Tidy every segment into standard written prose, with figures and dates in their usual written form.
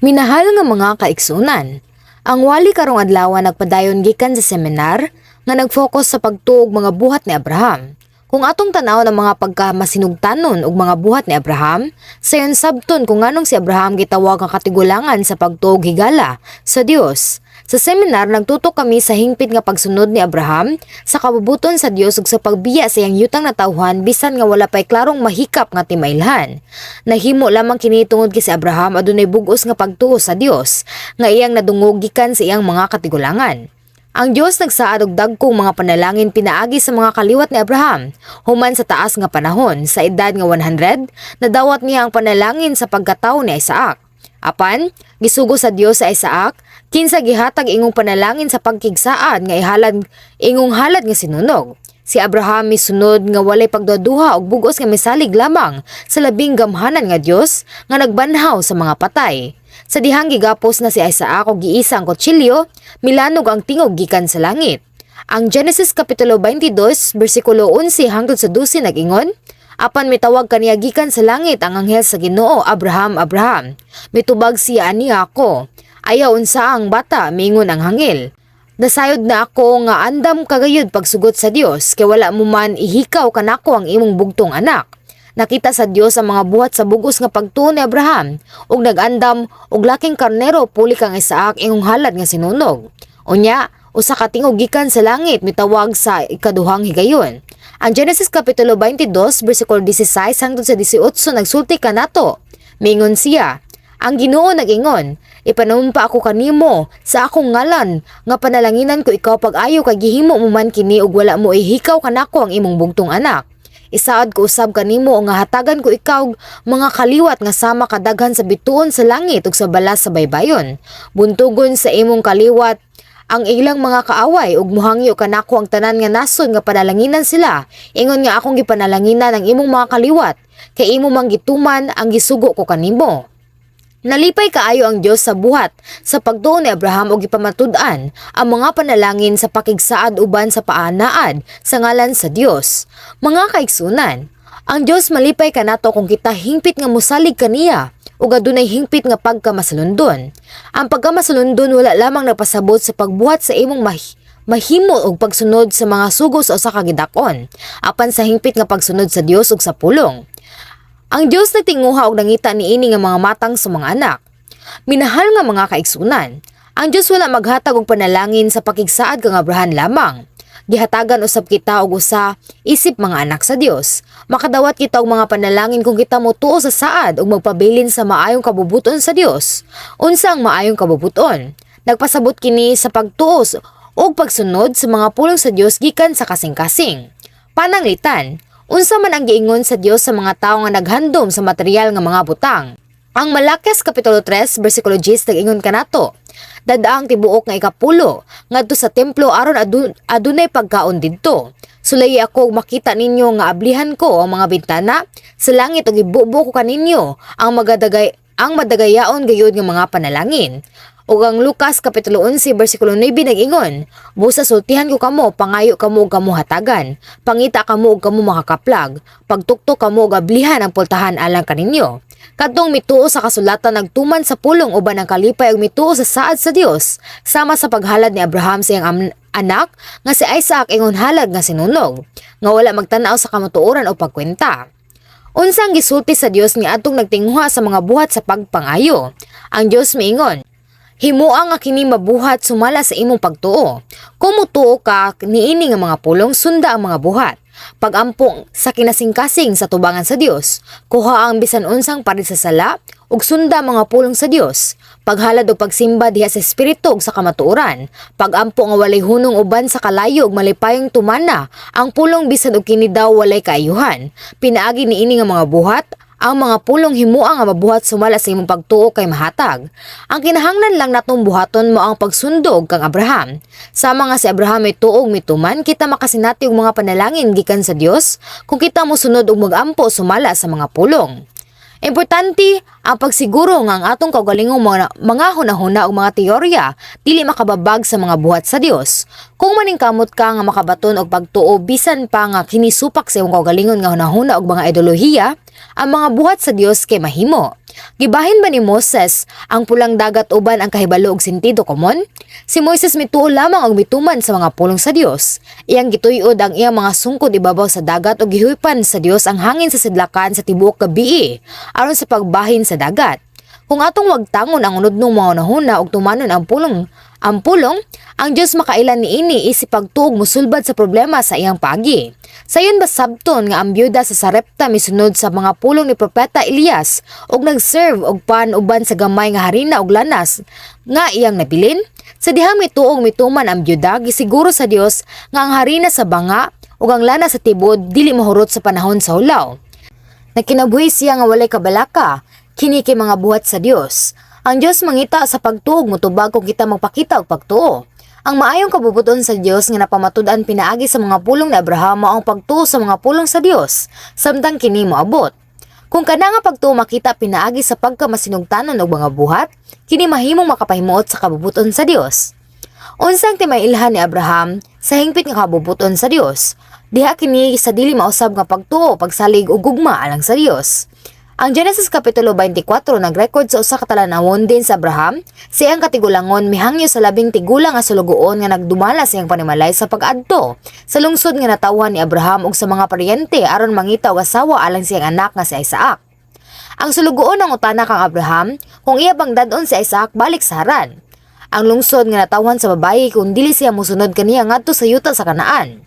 Minahal nga mga kaigsunan, ang wali karong adlaw nagpadayon gikan sa seminar nga nag-focus sa pagtuo ug mga buhat ni Abraham. Kung atong tan-awon ang mga pagkamasinugtanon ug mga buhat ni Abraham, sayon sabton kung nganong si Abraham gitawag nga katigulangan sa pagtuo ug higala sa Dios. Sa seminar, nagtutok kami sa hingpit nga pagsunod ni Abraham sa kabubuton sa Dios ug sa pagbiya sa iyang yutang natawhan bisan nga wala pay klarong mahikap nga timailhan. Nahimo lamang kini tungod kay si Abraham adunay bug-os nga pagtuo sa Dios nga iyang nadungog gikan sa iyang mga katigulangan. Ang Dios nagsaad og dagkong mga panalangin pinaagi sa mga kaliwat ni Abraham. Human sa taas nga panahon, sa edad nga 100, nadawat niya ang panalangin sa pagkatawo ni Isaac. Apan, gisugo sa Dios sa Isaac, kinsa gihatag ingong panalangin sa pagkigsaad nga ihalad ingong halad nga sinunog. Si Abraham misunod nga walay pagduduha og bug-os nga misalig lamang sa labing gamhanan nga Dios nga nagbanhaw sa mga patay. Sa dihang gigapos na si Isaac og giisa ang kutsilyo, milanog ang tingog gikan sa langit. Ang Genesis Kapitulo 22, bersikulo 11 hangtod sa 12 nag-ingon, "Apan mitawag kaniya gikan sa langit ang anghel sa Ginoo, 'Abraham, Abraham.' Mitubag siya, 'Ania ako.' 'Ayaw unsa ang bata,' mingon ang anghel. 'Nasayod na ako nga andam ka gayud pagsugot sa Dios kay wala mo man ihikaw kanako ang imong bugtong anak.'" Nakita sa Dios ang mga buhat sa bugos nga pagtuo ni Abraham ug nag-andam og laking karnero puli kang Isaac ingong halad nga sinunog. Unya, usa ka tingog gikan sa langit mitawag sa ikaduhang higayon. Ang Genesis Kapitulo 22 bersikulo 16 hangtod sa 18 nagsulti kanato. Mingon siya, "Ang Ginoo nag-ingon, 'Ipanumpa ako kanimo sa akong ngalan nga panalanginan ko ikaw pag-ayo kay gihimo mo man kini ug wala mo ihikaw kanako ang imong bugtong anak. Isaad ko usab kanimo nga hatagan ko ikaw mga kaliwat nga sama kadaghan sa bituon sa langit ug sa balas sa baybayon. Buntugon sa imong kaliwat ang ilang mga kaaway ug muhangyo kanako ang tanan nga nasod nga panalanginan sila, ingon nga akong gipanalanginan ang imong mga kaliwat kay imo mang gituman ang gisugo ko kanimo.'" Nalipay kaayo ang Dios sa buhat sa pagtuo ni Abraham ug gipamatud-an ang mga panalangin sa pakigsaad uban sa paanaad sa ngalan sa Dios. Mga kaigsunan, ang Dios malipay kanato kung kita hingpit nga mosalig kaniya ug adunay hingpit nga pagkamasalundon. Ang pagkamasalundon wala lamang nagpasabot sa pagbuhat sa imong mahimo og pagsunod sa mga sugo sa usa ka gidak-on, apan sa hingpit nga pagsunod sa Dios ug sa pulong. Ang Dios nagtinguha og nangita niini nga mga matang sa mga anak. Minahal nga mga kaigsunan, ang Dios wala maghatag og panalangin sa pakigsaad kang Abraham lamang. Gihatagan usab kita og usa isip mga anak sa Dios. Makadawat kita og mga panalangin kung kita motuo sa saad ug magpabilin sa maayong kabubuton sa Dios. Unsa ang maayong kabubuton? Nagpasabot kini sa pagtuo ug pagsunod sa mga pulong sa Dios gikan sa kasing-kasing. Pananglitan, unsa man ang giingon sa Dios sa mga tawo nga naghandom sa material nga mga butang? Ang Malakias Kapitulo 3 bersikulo 10 nag-ingon kanato, "Dad-a ang tibuok nga ikapulo ngadto sa templo aron adunay pagkaon didto. Sulayi ako ug makita ninyo nga ablihan ko ang mga bintana sa langit ug ibubo ko kaninyo ang madagayaon gayud nga mga panalangin." Ug ang Lucas Kapitulo 11 bersikulo 9 nag-ingon, "Busa sultihan ko kamo, pangayo kamo ug kamo hatagan, pangita kamo ug kamo makakaplag, pagtuktok kamo ug ablihan ang pultahan alang kaninyo." Kadtong mituo sa kasulatan nagtuman sa pulong uban ang kalipay ug mituo sa saad sa Dios, sama sa paghalad ni Abraham sa iyang anak nga si Isaac ingon halad nga sinunog, nga wala magtan-aw sa kamatuoran o pagkwenta. Unsa ang gisulti sa Dios ni adtong nagtinguha sa mga buhat sa pagpangayo? Ang Dios miingon, "Himoa nga kini mabuhat sumala sa imong pagtuo." Kung mutuo ka niini nga mga pulong, sunda ang mga buhat. Pag-ampo sa kinasingkasing sa tubangan sa Dios, kuha ang bisan unsang parid sa sala ug sunda ang mga pulong sa Dios. Paghalad og pagsimba diha sa espiritu ug sa kamatuoran. Pag-ampo nga walay hunong uban sa kalayo ug malipayong tumana ang pulong bisan og kini daw walay kaayuhan. Pinaagi niini nga mga buhat, ang mga pulong himoa nga mabuhat sumala sa imong pagtuo kay mahatag. Ang kinahanglan lang natong buhaton mao ang pagsundog kang Abraham. Sama nga si Abraham mituo ug mituman, kita makasinati og mga panalangin gikan sa Dios kung kita mosunod ug magampo sumala sa mga pulong. Importante ang pagsiguro nga ang atong kaugalingong mga hunahuna ug mga teorya dili makababag sa mga buhat sa Dios. Kung maningkamot ka nga makabaton og pagtuo bisan pa nga kini supak sa imong kaugalingon nga hunahuna ug mga ideolohiya, ang mga buhat sa Dios kay mahimo. Gibahin ba ni Moses ang Pulang Dagat uban ang kahibalo og sentido komon? Si Moises mituo lamang og mituman sa mga pulong sa Dios. Iyang gituyod ang iyang mga sungkod ibabaw sa dagat ug gihuipan sa Dios ang hangin sa sidlakan sa tibuok gabii aron sa pagbahin sa dagat. Kung atong wagtangon ang unudnong mga hunahuna ug tumanon ang pulong, ang Dios makaila niini isip pagtuo ug musulbad sa problema sa iyang paagi. Sayon ba sabton nga ang byuda sa Sarepta misunod sa mga pulong ni Propeta Elias ug nag-serve og pan uban sa gamay nga harina ug lanas nga iyang nabilin? Sa dihang mituong mituman ang byuda, gisiguro sa Dios nga ang harina sa banga ug ang lana sa tibod dili mahurot sa panahon sa hulaw. Nakinabuhi siya nga walay kabalaka, kini kay mga buhat sa Dios. Ang Dios mangita sa pagtuo ug motubag kung kita magpakita og pagtuo. Ang maayong kabubuton sa Dios nga napamatud-an pinaagi sa mga pulong ni Abraham mao ang pagtuo sa mga pulong sa Dios, samtang kini moabot. Kung kana nga pagtuo makita pinaagi sa pagkamasinugtanon og mga buhat, kini mahimong makapahimuot sa kabubuton sa Dios. Unsang timailhan ni Abraham sa hingpit nga kabubuton sa Dios? Diha kini sa dili mausab nga pagtuo, pagsalig ug gugma alang sa Dios. Ang Genesis Kapitulo 24 nagrekord sa usa ka talan-awon din sa Abraham, sa iyang katigulangon mihangyo sa labing tigulang nga sulugoon nga nagdumala sa iyang panimalay sa pag-adto sa lungsod nga natawhan ni Abraham ug sa mga paryente aron mangita og asawa alang sa iyang anak nga si Isaac. Ang sulugoon nangutana kang Abraham kung iya bang dad-on si Isaac balik sa Haran, ang lungsod nga natawhan sa babayi, kung dili siya mosunod kaniya ngadto sa yuta sa Kanaan.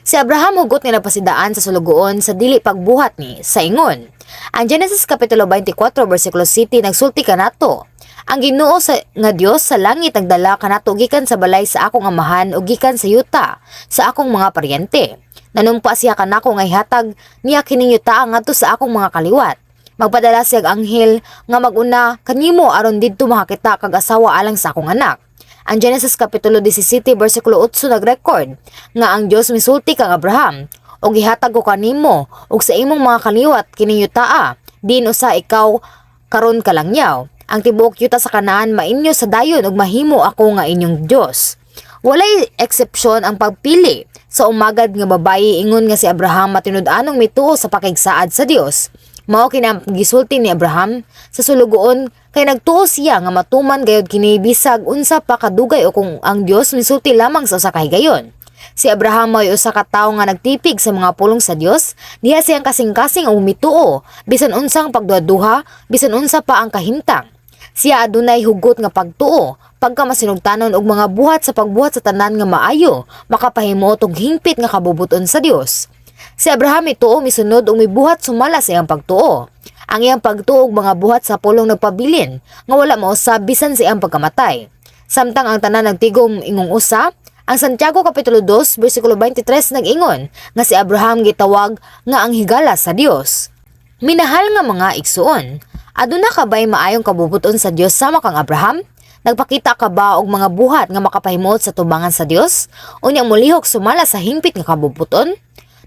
Si Abraham hugot nga nagpasidaan sa sulugoon sa dili pagbuhat ni sa ingon. Ang Genesis Kapitulo 24 versikulo 7 nagsulti kanato: "Ang Ginoo sa nga Dios sa langit nagdala kanato gikan sa balay sa akong amahan ug gikan sa yuta sa akong mga paryente. Nanumpa siya kanako nga ihatag niya kining yuta ngadto sa akong mga kaliwat. Magpadala siya og anghel nga maguna kanimo aron didto makakita kag asawa alang sa akong anak." Ang Genesis Kapitulo 17 versikulo 8 nagrekord nga ang Dios misulti kang Abraham: "Ug gihatag ko kanimo ug sa imong mga kaliwat kining yutaa, diin usa ikaw karon kalangyaw. Ang tibuok yuta sa Kanaan mainyo sa dayon ug mahimo ako nga inyong Dios." Walay eksepsyon ang pagpili sa umagad nga babayi ingon nga si Abraham matinud-anong mituo sa pakigsaad sa Dios. Mao kini ang gisulti ni Abraham sa sulugoon kay nagtuo siya nga matuman gayud kini bisag unsa pa kadugay o kung ang Dios misulti lamang sa usa ka higayon. Si Abraham mo'y usa ka tawo nga nagtipig sa mga pulong sa Dios, diha siyang kasing-kasing og mituo bisan unsang pagduhaduha, bisan unsa pa ang kahimtang. Siya adunay hugot nga pagtuo, pagkamasinugtanon og mga buhat sa pagbuhat sa tanan nga maayo, makapahimuot og hingpit nga kabubuton sa Dios. Si Abraham mituo, misunod ug mibuhat sumala sa iyang pagtuo. Ang iyang pagtuo ug mga buhat sa pulong nagpabilin nga wala mausab bisan sa iyang pagkamatay. Samtang ang tanan nagtigom ingong usa, ang Santiago Kapitulo 2 versikulo 23 nag-ingon nga si Abraham gitawag nga ang higala sa Dios. Minahal nga mga igsuon, aduna ka ba'y maayong kabubuton sa Dios sama kang Abraham? Nagpakita ka ba og mga buhat nga makapahimuot sa tubangan sa Dios? Unya molihok sumala sa hingpit nga kabubuton?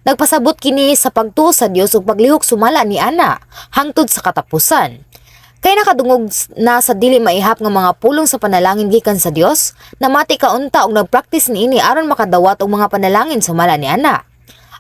Nagpasabot kini sa pagtuo sa Dios ug paglihok sumala ni ana hangtod sa katapusan. Kay nakadungog na sa dili maihap nga mga pulong sa panalangin gikan sa Dios, namati ka unta og nagpraktis niini aron makadawat og mga panalangin sumala ni ana.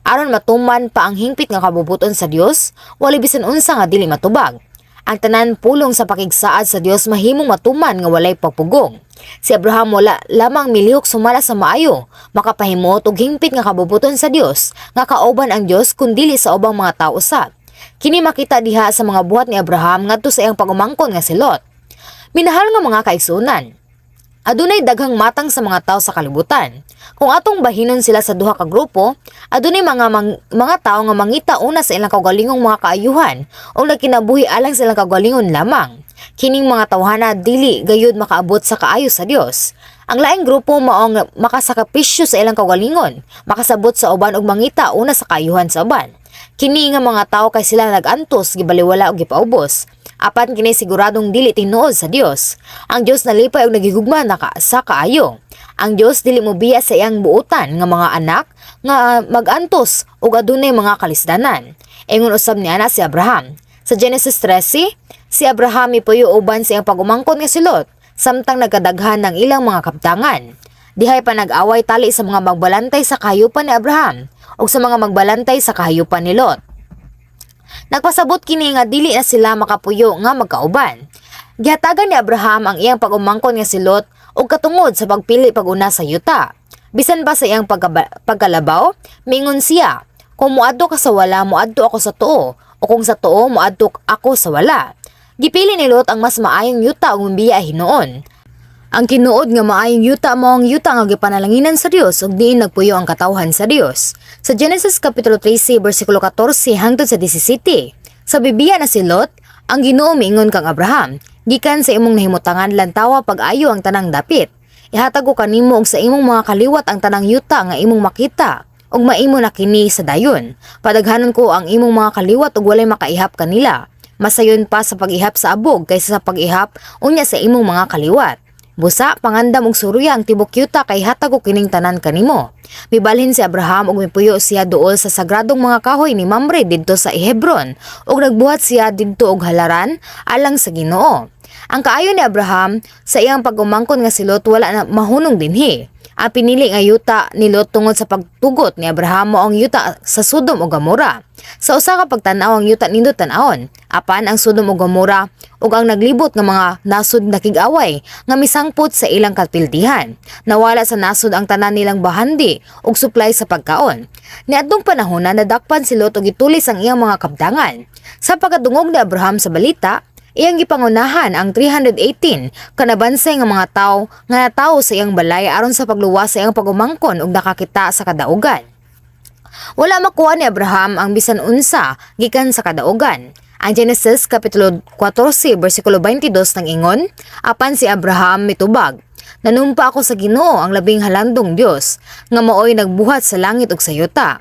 Aron matuman pa ang hingpit nga kabubuton sa Dios, walay bisan unsa nga dili matubag. Ang tanan pulong sa pakigsaad sa Dios mahimong matuman nga walay pagpugong. Si Abraham wala lamang milihok sumala sa maayo, makapahimuot og hingpit nga kabubuton sa Dios, nga kauban ang Dios kundili sa ubang mga tao usab. Kini makita diha sa mga buhat ni Abraham ngadto sa iyang pag-umangkon nga si Lot. Minahal nga mga kaigsuonan, adunay daghang matang sa mga tao sa kalibutan. Kung atong bahinon sila sa duha ka grupo, adunay mga tao nga mangita una sa ilang kaugalingong mga kaayuhan o nagkinabuhi alang sa ilang kaugalingon lamang. Kining mga tawhana dili gayud makaabot sa kaayo sa Dios. Ang laing grupo mao ang makasakripisyo sa ilang kaugalingon, makasabot sa uban ug mangita una sa kaayuhan sa uban. Kini nga mga tao kay sila nag-antos, gibaliwala ug gipaubos. Apan kini siguradong dili tinuod sa Dios. Ang Dios nalipay og nagigugma na ka sa kaayo. Ang Dios dili mobiya sa iyang buotan nga mga anak nga magantos ug adunay mga kalisdanan. Ingon usab niana si Abraham. Sa Genesis 13, si Abraham mipuyo uban sa iyang pag-umangkon nga si Lot samtang nagkadaghan ng ilang mga kabtangan. Dihay pa nag-away tali sa mga magbalantay sa kahayupan ni Abraham ug sa mga magbalantay sa kahayupan ni Lot. Nagpasabot kini nga dili na sila makapuyo nga magkauban. Gihatagan ni Abraham ang iyang pag-umangkon nga si Lot og katungod sa pagpili pag-una sa yuta. Bisan pa sa iyang pagkalabaw, miingon siya, "Kung muadto ka sa wala, muadto ako sa tuo, o kung sa tuo, muadto ako sa wala." Gipili ni Lot ang mas maayong yuta ug mibiya hinuon. Ang tinuod nga maayong yuta mao ang yuta nga gipanalanginan sa Dios ug diin nagpuyo ang katawhan sa Dios. Sa Genesis kapitulo 13 bersikulo 14 hangtod sa 17. Sa bibiya na si Lot, ang Ginoo miingon kang Abraham, "Gikan sa imong nahimutangan lantawa pag-ayo ang tanang dapit. Ihatag ko kanimo ug sa imong mga kaliwat ang tanang yuta nga imong makita ug maimo na kini sa dayon. Padaghanon ko ang imong mga kaliwat ug walay makaihap kanila. Masayon pa sa pag-ihap sa abog kaysa sa pag-ihap unya sa imong mga kaliwat. Busa, pangandam og suruya ang tibok yuta kay hatag ko kining tanan kanimo." Mibalhin si Abraham ug mipuyo siya duol sa sagradong mga kahoy ni Mamre didto sa Hebron ug nagbuhat siya didto og halaran alang sa Ginoo. Ang kaayo ni Abraham sa iyang pag-umangkon nga si Lot wala na mahunong dinhi. Ang pinili nga yuta ni Lot tungod sa pagtugot ni Abraham mao ang yuta sa Sodom ug Gomora. Sa usa ka pagtan-aw, ang yuta nindot tan-awon. Apan ang Sodom ug Gomora ug ang naglibot nga mga nasod nakig-away nga misangpot sa ilang kapildihan. Nawala sa nasod ang tanan nilang bahandi ug supply sa pagkaon. Niadtong panahon na nadakpan si Lot ug gitulis ang iyang mga kabtangan. Sa pagkadungog ni Abraham sa balita, iyang gipangunahan ang 318 kanabansay nga mga tawo nga natawo sa iyang balay aron sa pagluwas sa iyang pag-umangkon ug nakakita sa kadaugan. Wala makuha ni Abraham ang bisan unsa gikan sa kadaugan. Ang Genesis kapitulo 14 bersikulo 22 nang ingon, apan si Abraham mitubag, "Nanumpa ako sa Ginoo, ang labing halandong Dios, nga maoy nagbuhat sa langit ug sa yuta.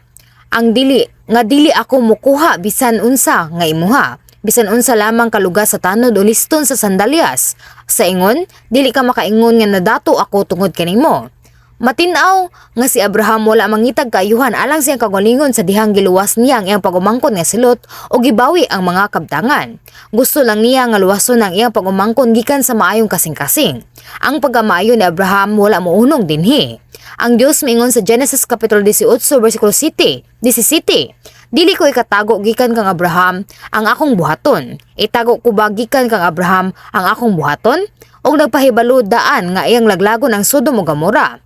Ang dili nga dili ako mukuha bisan unsa nga imuha, bisan unsa lamang kalugas sa tanod o liston sa sandalyas. Sa ingon, dili ka makaingon nga nadato ako tungod kanimo." Matin-aw nga si Abraham wala mangitag kaayuhan alang sa iyang kaugalingon sa dihang giluwas niya ang iyang pag-umangkon nga si Lot o gibawi ang mga kabtangan. Gusto lang niya nga luwason ang iyang pag-umangkon gikan sa maayong kasing-kasing. Ang pagkamaayo ni Abraham wala mounong dinhi. Ang Dios miingon sa Genesis kapitulo 18 bersikulo 7, 17, "Dili ko ikatago gikan kang Abraham ang akong buhaton. Itago ko ba gikan kang Abraham ang akong buhaton?" Og nagpahibalo daan nga iyang laglagon ang Sodom ug Gomora,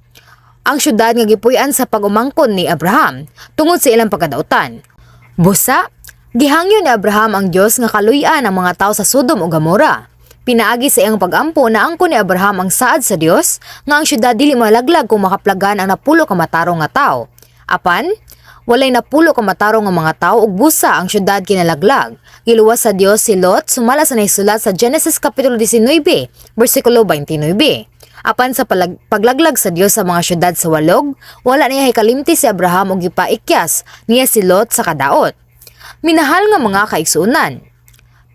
ang syudad nga gipuy-an sa pag-umangkon ni Abraham tungod sa ilang pagkadautan. Busa, gihangyo ni Abraham ang Dios nga kaluy-an ang mga tao sa Sodom ug Gomora. Pinaagi sa iyang pag-ampo, naangkon ni Abraham ang saad sa Dios nga ang syudad dili malaglag kung makaplagan ang 10 ka matarong nga tao. Apan, walay 10 ka matarong nga mga tao ug busa ang syudad kinalaglag. Giluwas sa Dios si Lot sumala sa naisulat sa Genesis kapitulo 19, bersikulo 29. Apan sa paglaglag sa Dios sa mga syudad sa walog, wala niya hikalimti si Abraham ug gipaikyas niya si Lot sa kadaot. Minahal nga mga kaigsuonan,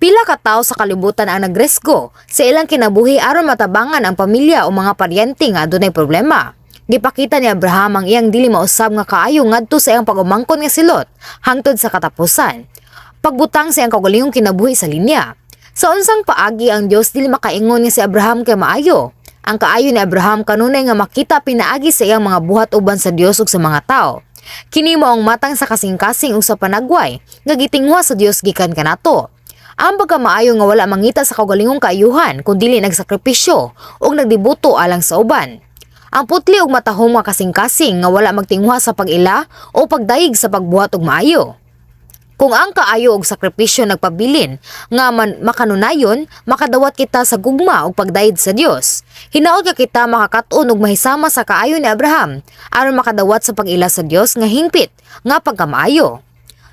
pila ka tawo sa kalibutan ang nagresgo sa ilang kinabuhi aron matabangan ang pamilya o mga paryente nga adunay problema. Gipakita ni Abraham ang iyang dili mausab nga kaayo ngadto sa iyang pag-umangkon nga si Lot hangtod sa katapusan, pagbutang sa iyang kaugalingong kinabuhi sa linya. Sa unsang paagi ang Dios dili makaingon nga si Abraham kay maayo? Ang kaayo ni Abraham kanunay nga makita pinaagi sa iyang mga buhat uban sa Dios ug sa mga tao. Kini mao ang matang sa kasing-kasing ug sa panagway nga gitinguha sa Dios gikan kanato. Ang pagkamaayo nga wala mangita sa kaugalingong kaayuhan kun dili nagsakripisyo ug nagdibuto alang sa uban. Ang putli ug matahom nga kasing-kasing nga wala magtinguha sa pag-ila o pagdayeg sa pagbuhat og maayo. Kung ang kaayo og sakripisyo nagpabilin nga man makanunayon, makadawat kita sa gugma ug pagdayeg sa Dios. Hinaot nga kita makakat-on ug mahisama sa kaayo ni Abraham aron makadawat sa pag-ila sa Dios nga hingpit nga pagkamaayo.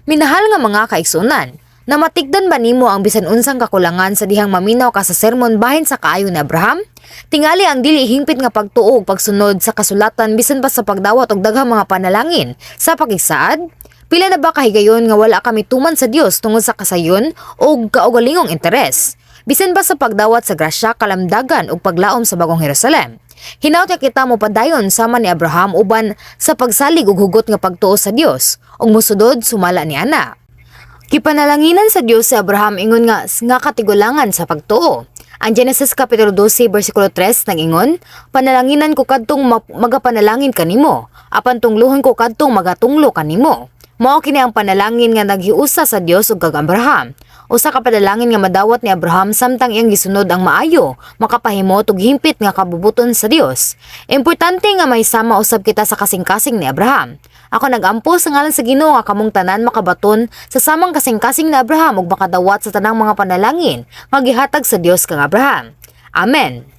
Minahal nga mga kaigsuonan, namatigdan ba nimo ang bisan unsang kakulangan sa dihang maminaw ka sa sermon bahin sa kaayo ni Abraham? Tingali ang dili hingpit nga pagtuo ug pagsunod sa kasulatan bisan pa sa pagdawat og daghang mga panalangin sa pakigsaad? Pila na ba kahigayon nga wala kami tuman sa Dios tungod sa kasayon o kaugalingong interes? Bisan ba sa pagdawat sa grasya, kalamdagan ug paglaom sa bagong Jerusalem? Hinaot nga kita mopadayon sama ni Abraham uban sa pagsalig og hugot nga pagtuo sa Dios ug mosudod sumala ni ana. Gipanalanginan sa Dios si Abraham ingon nga nga katigulangan sa pagtuo. Ang Genesis kapitulo 12 bersikulo 3 nag-ingon, "Panalanginan ko kadtong magapanalangin kanimo, apan tungluhon ko kadtong magatunglo kanimo." Mao kini ang panalangin nga naghiusa sa Dios ug kag Abraham. Usa ka panalangin nga madawat ni Abraham samtang iyang gisunod ang maayo, makapahimot ug himpit nga kabubuton sa Dios. Importante nga mahisama usab kita sa kasing-kasing ni Abraham. Ako nagampo sa ngalan sa Ginoo nga kamong tanan makabaton sa samang kasing-kasing ni Abraham ug makadawat sa tanang mga panalangin nga gihatag sa Dios kang Abraham. Amen.